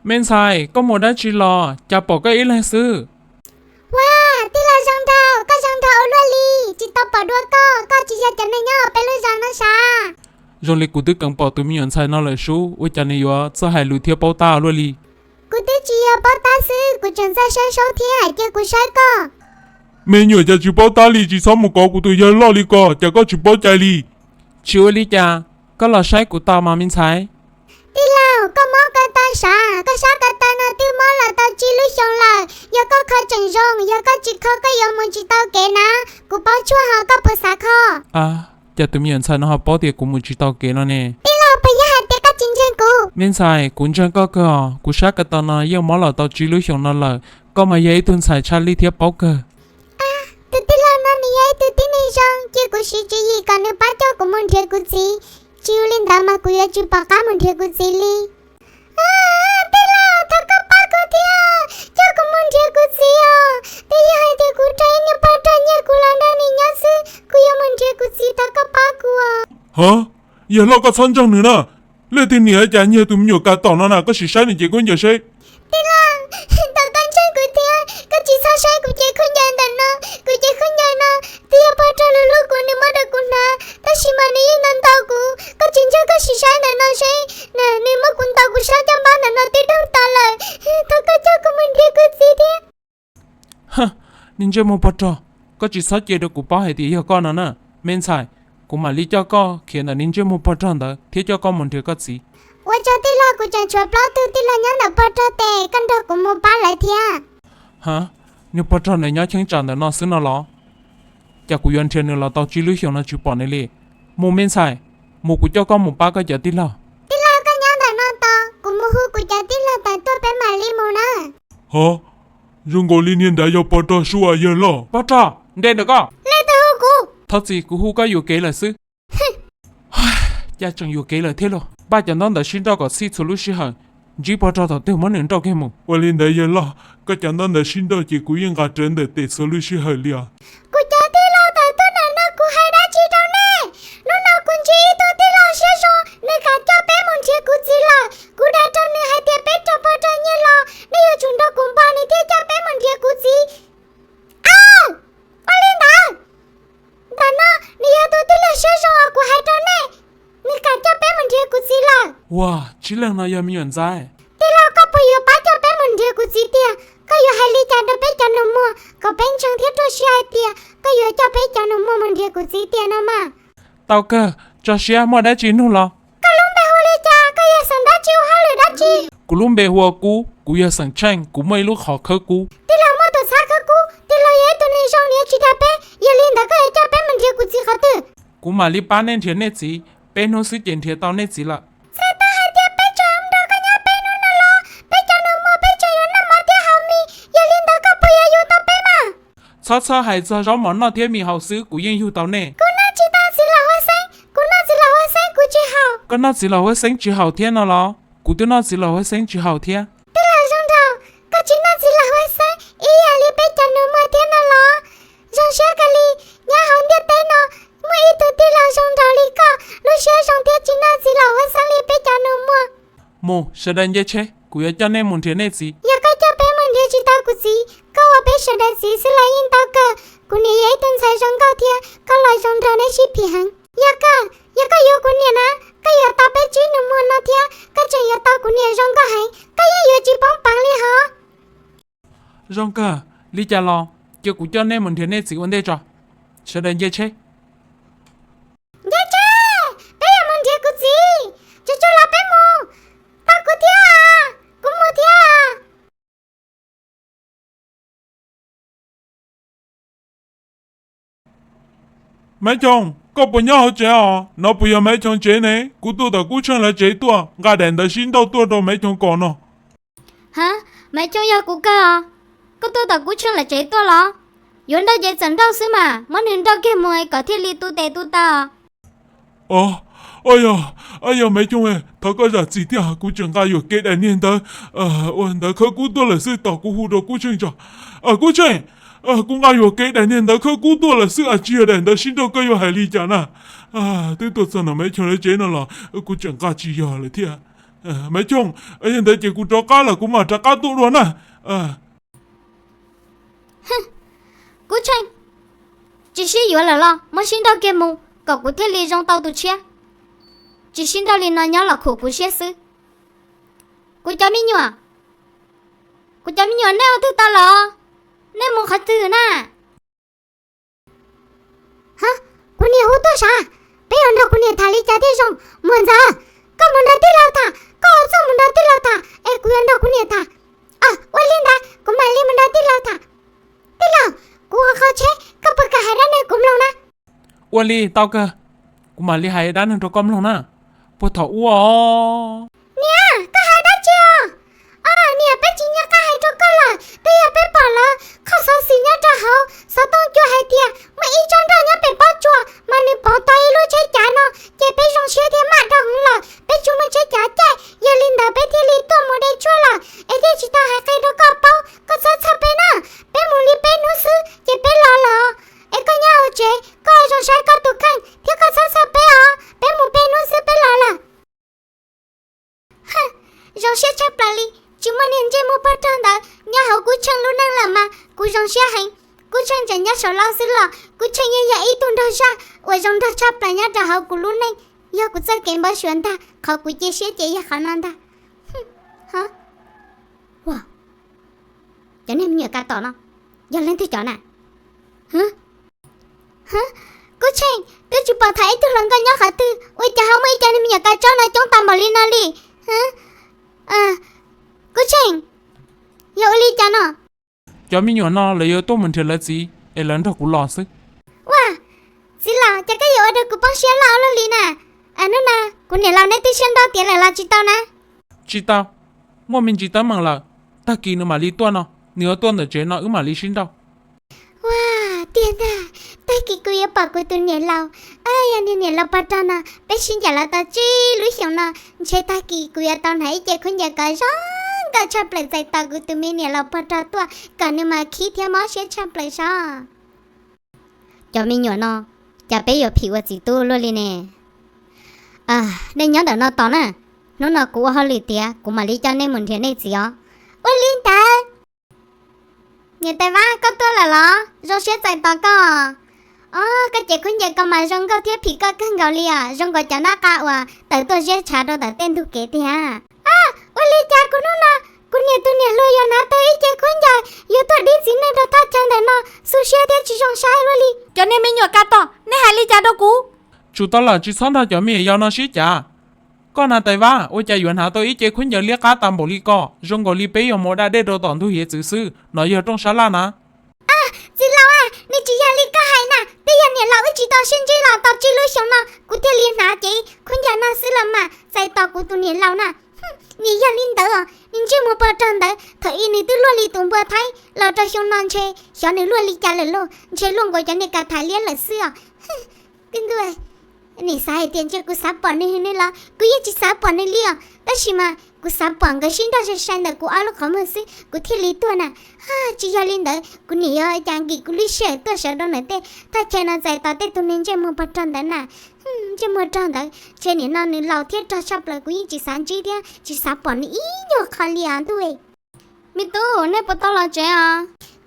Me ntxhais, koj mus dab tsi los cas pom koj ib leeg xwb? Ua, tij laug zoo nraug, koj zoo nraug ua luaj li, tsis tau pom dua koj, koj tsis yog cov neeg nyob peb lub zos no sav? Zoo li kuv twb keev pom tus me nyuam ntxhais no lawm sub, ua cas nws yuav txawj hais lus thiab paub tab ua luaj li? Kuv twb tsis yog paub tab xwb, kuv tseem txawj saib saub thiab, cia kuv saib koj. Me nyuam cas tsis paub tab li, tsis txhob mus kov kuv tus yawg loj li ko, cas koj tsis paub cai li? Tsis ua li cas, koj los saib kuv tau mas me ntxhais. Tij laug, koj mob ko taw sav? Koj sab ko taw no twb mob los tau tsib lub xyoos lawm, yog koj kho tseem zoo, yog koj tsis kho koj yuav mus tsis tau kev na. Kuv paub tshuaj ho, koj puas xav kho? A, cas tus me nyuam ntxhais no ho paub tias kuv mus tsis tau kev no ne? Tij laug, puas yog hais tias koj tsis ntseeg kuv? Me ntxhais, kuv ntseeg koj kawg os, kuv sab ko taw no yeej mob los tau tsib lub xyoos no lawm, koj mas yog ib tug ntxhais tshaj lij thiab paub kawg. Tus tij laug no nws yog ib tug tib neeg zoo, cia kuv siv tswv yim kom nws pab coj kuv mus nrhiav kuv txiv, tsis ua li ntawd mas kuv yuav tsis pom qab mus nrhiav kuv txiv li. Tij laug, thov koj pab kuv thiab, coj kuv mus nrhiav kuv txiv os. Twb yog hais tias kuv raug ib niag pog rog nyiag kuv los nrog nws nyob xwb, kuv yuav mus nrhiav kuv txiv, thov koj pab kuv os. Ha, yawg loj, koj txhob ntseeg nws na. Leej twg niam cas nyiag tus me nyuam kav tom no na, koj sim saib nws cev khaub ncaws seb. Tij laug, thov koj ntseeg kuv thiab, koj tsis txhob saib kuv cev khaub ncaws ntawm no. Kuv cev khaub ncaws no twb yog pog rog hlub hlub kuv nws muab rau kuv hnav, tab sis mas nws yeej ntaus ntaus kuv. Koj tsis ntseeg koj sim saib ntawm no seb, nws muab kuv ntaus kuv sab caj npab ntawm no twb doog tas lawm. Thov koj coj kuv mus nrhiav kuv txiv thiab. Niag ntsej muag pog rog, koj tsis txhob cia rau kuv paub hais tias yog koj no na. Me ntxhais, kuv mam li coj koj khiav ntawm niag ntsej muag pog rog ntawd thiab coj koj mus nrhiav koj txiv. Ua tsaug tij laug, kuv tseem tshuav plaub tug tij laug nyob ntawm pog rog tes, koj nrog kuv mus pab lawv thiab. Ha, niag pog rog ntawd nyob cheeb tsam ntawm no xwb no los? Cas kuv yuav nrhiav nws los tau tsib lub xyoos no tsis pom nws li. Mus me ntxhais, mus kuv coj koj mus pab koj cov tij laug. Tij laug, koj nyob ntawm no tos, kuv mus hu kuv cov tij laug tawm tuaj peb mam li mus na. Ho, zoo nkaus li niag nrad yog pog rog sua yawg loj. Pog rog, nres ntawm koj. Leej twg hu kuv? Thov txim, kuv hu koj yuam kev lawm xwb. Cas tseem yuam kev lawm thiab lauj. Npaj cov ntaub ntawv sib nrauj kom txhij txhua lub sij hawm, ntsib pog rog thaum twg muab nws nrauj kiag mus. Ua li ntawd yawg loj, koj cov ntaub ntawv sib nrauj ces kuv yeej nqa rawv ntawm tes txhua lub sij hawm li os. Kuv cov tij laug tawm tuaj ntawm no kuv hais dab tsi rau nej? Hnub no kuv ntsib ib tug tij laug siab zoo, nws kam coj peb mus nrhiav kuv txiv lawm. Kuv dag rau nws hais tias peb raug pog rog nyiag los, nej yuav tsum nrog kuv npog nws thiaj coj peb mus nrhiav kuv txiv. Aw, ua li ntawd, ntawm no nws yog tus tij laug siab zoo uas kuv hais rau nej, nws kam coj peb mus nrhiav kuv txiv lawm. Ua, tib leeg no yog me nyuam ntxhais. Tij laug, koj puas yuav pab coj peb mus nrhiav kuv txiv tiag? Koj yuav hais li cas rau peb cov nus muag kom peb ntseeg thiab ruaj siab hais tias koj yuav coj peb cov nus muag mus nrhiav kuv txiv tiag no mas? Tau kawg, tso siab, muaj dab tsi nug los. Koj lub npe hu li cas? Koj yog xeem dab tsi, ua hauj lwm dab tsi? Kuv lub npe hu ua Kub, kuv yog xeem Tsheej, kuv muaj ib lub qhov khawb kub. Tij laug muaj tus txhab khawb kub, tij laug yog ib tug neeg zoo, nws yuav tsis dag peb. Yog li ntawd koj yuav coj peb mus nrhiav kuv txiv qhov twg? Kuv mam li pab nej nrhiav nej txiv, peb hnub xwb ces nrhiav tau nej txiv lawm. Txhais tau hais tias peb tseem nrog koj nyob peb hnub no los, peb cov nus muag peb tseem yuav noj mov thiab haus mis, yog li ntawd koj puas yuav yug tau peb mas? Txhob txhawj, hais txog zaub mov noj thiab mis haus xwb kuv yeej yug tau nej. Kuv noj tsis tau txiv laus huab xeeb, kuv noj txiv laus huab xeeb kuv tsis haum. Koj noj txiv laus huab xeeb tsis haum thiab no los? Kuv twb noj txiv laus huab xeeb tsis haum thiab. Tij laug zoo nraug, koj tsis noj txiv laus huab xeeb ib yam li peb cov nus muag thiab no los? Zoo siab kawg li, nyob hauv ntiaj teb no muaj ib tug tij laug zoo nraug li koj, lub siab zoo thiab tsis noj txiv laus huab xeeb li peb cov nus muag. Mus, sawv daws nce tsheb, kuv yuav coj nej mus nrhiav nej txiv. Yog koj coj peb mus nrhiav tsis tau kuv txiv, koj ua peb sawv daws txiv xwb los yeej tau kawg. Kuv niam yog ib tug ntxhais zoo nkauj thiab koj los zoo nraug, neb sib phim heev. Yog koj, yog koj yuav kuv niam na, koj yuav tau peb tsib nus muag no thiab koj tseem yuav tau kuv niam zoo nkauj heev, koj yeej yuav tsis poob peev li hos. Zoo kawg, li cas los cia kuv coj nej mus nrhiav nej txiv ua ntej tso. Sawv daws nce tsheb. Nce tsheb, peb yuav mus nrhiav kuv txiv, tsuag tsuag los peb mus. Tau kuv thiab, kuv mus thiab. Maiv Choo, koj puas nyob hauv tsev os? No puas yog Maiv Choo tsev ne? Kuv tuaj tom Kub Tsheej lawv tsev tuaj, nqa daim ntawv sib nrauj tuaj rau Maiv Choo kom no. Ha, Maiv Choo yog kuv kawg os. Koj tuaj tom Kub Tsheej lawv tsev tuaj los? Yuav nrauj ces txawm nrauj xwb mas, muab nws nrauj kiag mus kom thiaj li tu tes tu taw. Os, yog, yog Maiv Choo, thov koj zam txim thiab, kuv tseem nqa yuam kev daim niag ntawv, ua ntawv khawb kub tuaj lawm xwb, tos kuv hu rau Kub Tsheej tso. Kub Tsheej, kuv nqa yuam kev daim niag ntawv khawb kub tuaj lawm xwb, tsis yog daim ntawv sib nrauj, koj yuav hais li cas na? Twb tuaj txog no Maiv Choo lawv tsev no los kuv tseem nqa tsis yog lawm thiab. Maiv Xyooj, yog ntawd ces kuv rov qab lawm, kuv mam rov qab tuaj dua na. Kub Tsheej, tsis sib yuav lawm los muab sib nrauj kiag mus kom kuv thiaj li zoo tau tus tshiab. Tsis sib nrauj li no nyob los khuam kuv siab xwb. Kuv cov me nyuam, kuv cov me nyuam nej ua twg tau lawm? Nej mus qhov twg na? Kuv niam hu tuaj sav, peb yuav nrog kuv niam tham li cas thiaj zoo. Muam Ntxawm, koj mus nrog tij laug tham, koj ua txuj mus nrog tij laug tham es kuv yuav nrog kuv niam tham. Ua li ntawd kuv mam li mus nrog tij laug tham. Tij laug, kuv ua qhov tsheb, koj puas kam hais dab neeg kuv mloog na? Ua li tau kawg, kuv mam li hais dab neeg rau koj mloog na. Puag thaum ub os. Niam, koj hais dab tsi os? Os niam, peb tsis nyiam qab hais rau koj lawm, twb yog peb pom lawv qhov xov xwm nyob rau hauv xov tooj cua hais tias muaj ib tsob nroj nyob pem pob tsuas mas nws pauv tau ib lub tsheb cav no, ces peb zoo siab thiaj maj rau hauv lawm, peb tsuas muaj tsheb cav caij. Yog li ntawd peb thiaj li tuaj mus de tshuaj lawm es thiaj tsis tau hais qhia rau koj paub, koj txhob txhawj peb na. Peb mus li peb hnub xwb ces peb los lawm. Es koj nyob hauv tsev, koj ua zoo saib koj tus kheej thiab koj txhob txhawj peb os. Peb mus peb hnub xwb peb los lawm. Zoo siab tshaj plaws li, tsis muaj niag ntsej muag pog rog ntawd nyob hauv Kub Tsheej lub neej lawm mas kuv zoo siab heev. Kub Tsheej tseem nyob saum laub xwb los Kub Tsheej yeej yog ib tug nraug zaj uas zoo nraug tshaj plaws nyob rau hauv kuv lub neej. Yog kuv txoj kev npau suav ntag, qhov kuv cia siab ces yog qhov no ntag. Cov niag me nyuam kav tom no yog leej twg cov na? Kub Tsheej, twb tsis pom thaum ib tug hluas nkauj nyob qhov twg, ua cas ho muaj ib co niag me nyuam kav tsaub no coob tas npaum li no li? Kub Tsheej, yog ua li cas no? Cov me nyuam no lawv yuav tuaj mus nrhiav lawv txiv es lawv nrog kuv los xwb. Ua, txiv laus, cas koj yuav ua rau kuv poob siab loj luaj li na? Hnub no kuv niam laus neb twb sib nrauj tiav lawm los tsis tau na? Tsis tau, muaj me ntsis teeb meem lawm, tag kis nws mam li tuaj no, nws yuav tuaj ntawm tsev no wb mam li sib nrauj. Ua, tiag ntag, tag kis kuv yuav pom kuv tus niam laus. Yog niag niam laus pog rog no peb sib ncaim los tau tsib lub xyoos no, ntshe tag kis kuv yuav tau hnav ib ce khaub ncaws kom zoo nkauj tshaj plaws txais tos kuv tus me niam laus pog rog tuaj kom nws mas khib thiab mob siab tshaj plaws sov. Cov me nyuam no, cas peb yuav phim ua txiv tub luaj li ne? Nej nyob ntawm no tos na, hnub no kuv ua hauj lwm tiav kuv mam li coj nej mus nrhiav nej txiv os. Ua li ntawd. Niam tais Vab, koj tuaj lawm los? Zoo siab txais tos koj. Os, koj cev khaub ncaws ko mas zoo nkauj thiab phim koj kawg nkaus li os, zoo nkaus cov nab qa uas tawm tuaj ziab tshav rau ntawm tej ntug kev tiag. Ua li cas kuv hnub no kuv niam tus niam hluas yuav hnav tau ib ce khaub ncaws yuav tuaj dib txiv neej rau thaj chaw ntawm no, xu siab thiab tsis zoo saib luaj li. Cov niag me nyuam kav tom, nej hais li cas rau kuv? Tsum tau lawm, tsis txhob nrog cov me nyuam yaus no sib cav. Koj niam tais Vab, ua cas yuav hnav tau ib ce khaub ncaws liab qab tas npaum li ko, zoo nkaus li peb yuav mus da dej rau tom ntug hiav txwv xwb, no yog rooj sab laj na. Txiv laus, nws tsis yog li koj hais na, twb yog niam laus wb tsis tau sib ntsib los tau tsib lub xyoos no kuv thiaj li hnav cev khaub ncaws no xwb los mas txais tos kuv tus niam laus na. Nws yog li ntawd os, nws ntsej muag pog rog ntawd thaum ub nws twb luaj li tus npua Thaib, los rau xyoo no ntshe xyov nws luaj li cas lawm lauj, ntshe luaj nkaus cov niag kav thaiv liab lawm xwb os. Koj ntuj, nws xav hais tias ntshe kuv xav pom nws los kuv yeej tsis xav pom nws li os, tab sis mas kuv xav pom nkawd sib nrauj sai sai ntawm kuv ob lub qhov muag xwb kuv thiaj li tuaj na. Tsis yog li ntawd kuv niam yuav cas nkim kuv lub sij hawm tuaj sawv rau ntawm tej thaj chaw no txais tos tej tug neeg ntsej muag pog rog ntawd na. Ntsej muag rog ntawd ntshe nim no nws laus thiab rog tshaj plaws kuv yeej tsis xav ntsib thiab tsis xav pom nws ib nyuag qho li os ntuj. Me tub, nej puas tau los tsev os?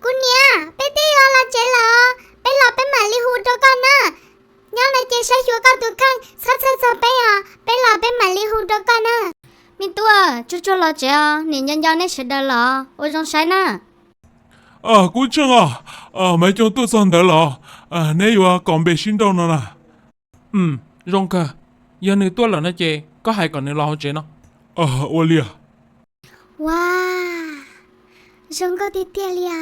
Kuv niam, peb twb yuav los tsev lawm, peb los peb mam li hu rau koj na. Nyob no ces saib xyuas koj tus kheej, txhob txhawj txog peb os, peb los peb mam li hu rau koj na. Me tub, tsuag tsuag los tsev os, niam nco nco nej sawv daws los ua zoo saib na. Kub Tsheej os, Maiv Xyooj tuaj txog ntawd los, neb yuav kom npe sib nrauj no na. Zoo kawg, yog nws tuaj lawm no ces koj hais kom nws los hauv tsev no. Ua li. Ua, zoo nkauj tiag tiag li os.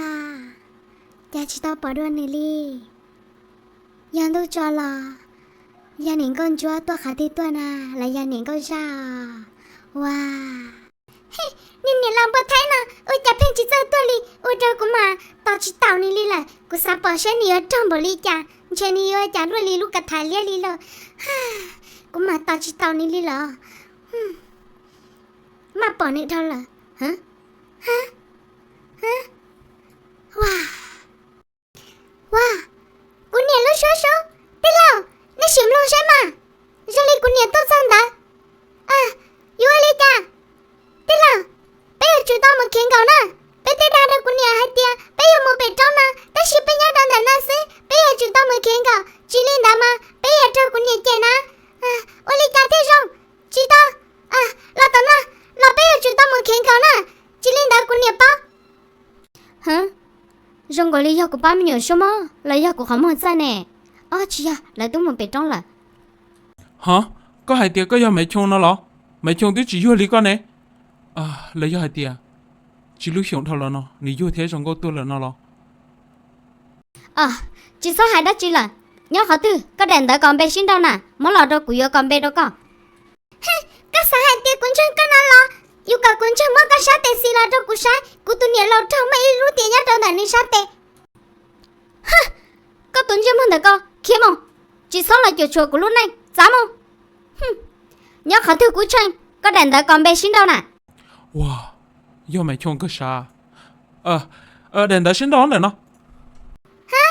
Cas tsis tau pom dua nws li? Yog ntuj tso los yog niam nkauj ntsuab tuaj qhov twg tuaj na, los yog niam nkauj zaj os? Ua, niag niam laus npua Thaib no ua cas pheej tsis txawj tuaj li, ua rau kuv mas tos tsis taus nws li lawm. Kuv xav pom saib nws yuav rog npaum li cas, ntshe nws yuav cas luaj li lub kav thaiv liab li lauj. Kuv mas tos tsis taus nws li lawm. Maj pom nws dhau lawm. Ua, kuv niam lub suab suab, tij laug, nej sim mloog saib mas, zoo li kuv niam tuaj txog ntawd. Yuav ua li cas? nkaus na. Peb twb dag rau kuv niam hais tias peb yuav mus pem roob no, tab sis peb nyob rau ntawm no xwb, peb yuav tsum tau mus khev nkaus, tsis li ntawd mas peb yuav raug kuv niam cem na. Ua li cas thiaj zoo? Tsis tau. Los tom no, los peb yuav tsum tau mus khev nkaus na, tsis li ntawd kuv niam paub. Hwv, zoo nkaus li yog kuv pab me nyuam suab mob los yog kuv qhov muag txaij ne. Ob, tsis yog, lawv twb mus pem roob lawm. Hov, koj hais tias koj yog Maiv Choo no los? Maiv Choo twb tsis yuag li koj ne. Los yog hais tias tsis lub xyoos dhau los no nws yuag thiab zoo nkauj tuaj lawm no los? Tsis txhob hais dab tsi lawm. Nyob qhov twg koj daim ntawv kos npe sib nrauj na, muab los rau kuv yuav kos npe rau koj. Koj xav hais tias kuv ntseeg koj no los? Yus kom kuv ntseeg muab koj sab tes xis los rau kuv saib, kuv tus niam laus raug muaj ib lub tias nyob rau ntawm nws sab tes. Koj tus ntsej muag ntawm koj khiav mus, tsis txhob los cuam tshuam kuv lub neej, txav mus. Nyob qhov twg Kub Tsheej, koj daim ntawv kos npe sib nrauj na. Ua, yog Maiv Choo kawg sav. Daim ntawv sib nrauj ntawm no. Ha,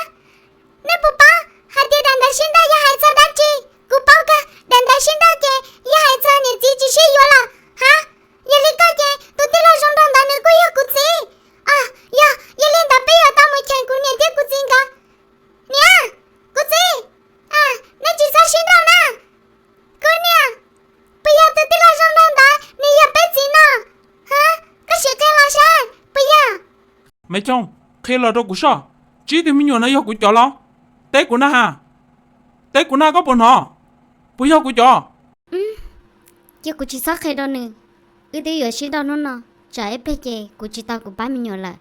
nej puas paub hais tias daim ntawv sib nrauj yog hais txog dab tsi? Kuv paub kawg, daim ntawv sib nrauj ces yog hais txog niam txiv tsis sib yuav lawm. Ha, yog li koj ces tus tij laug zoo nraug ntawd nws kuj yog kuv txiv. Yog, yog li ntawd peb yuav tau mus cheem kuv niam thiab kuv txiv nkawd. Niam, kuv txiv, nej tsis txhob sib nrauj na. Kuv niam, puas yog tus tij laug zoo nraug ntawd nws yog peb txiv no? Ha, koj sim qhia los saib puas yog. Maiv Choo, qhia los rau kuv soj, tsib tug me nyuam no yog kuv cov los? Teb kuv na ha, teb kuv na koj puas hnov? Puas yog kuv cov? Cia kuv tsis txhob qhia rau nws, wb twb yuav sib nrauj hnub no, tsam ib pliag ces kuv tsis tau kuv pab me nyuam lawm.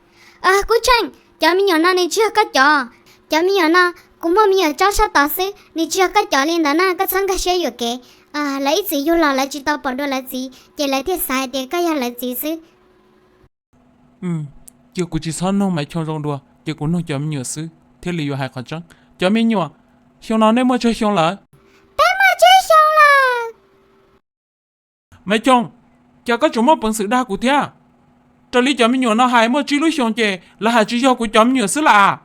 Kub Tsheej, cov me nyuam no nws tsis yog koj cov. Cov me nyuam no kuv muaj me nyuam tsob sab tod xwb, nws tsis yog koj cov li ntawd na, koj txhob nkag siab yuam kev. Lawv ib txwm yug los lawv tsis tau pom dua lawv txiv ces lawv thiaj xav hais tias koj yog lawv txiv xwb. Cia kuv tsis txhob nug Maiv Choo zoo dua, cia kuv nug cov me nyuam xwb thiaj li yuav hais qhov tseeb. Cov me nyuam, xyoo no nej muaj tsawg xyoo lawm? Peb muaj tsib xyoo lawm. Maiv Choo, cas koj tseem muaj peev xwm dag kuv thiab? Raws li cov me nyuam no hais muaj tsib lub xyoo ces lawv hais tsis yog kuv cov me nyuam xwb lawm as.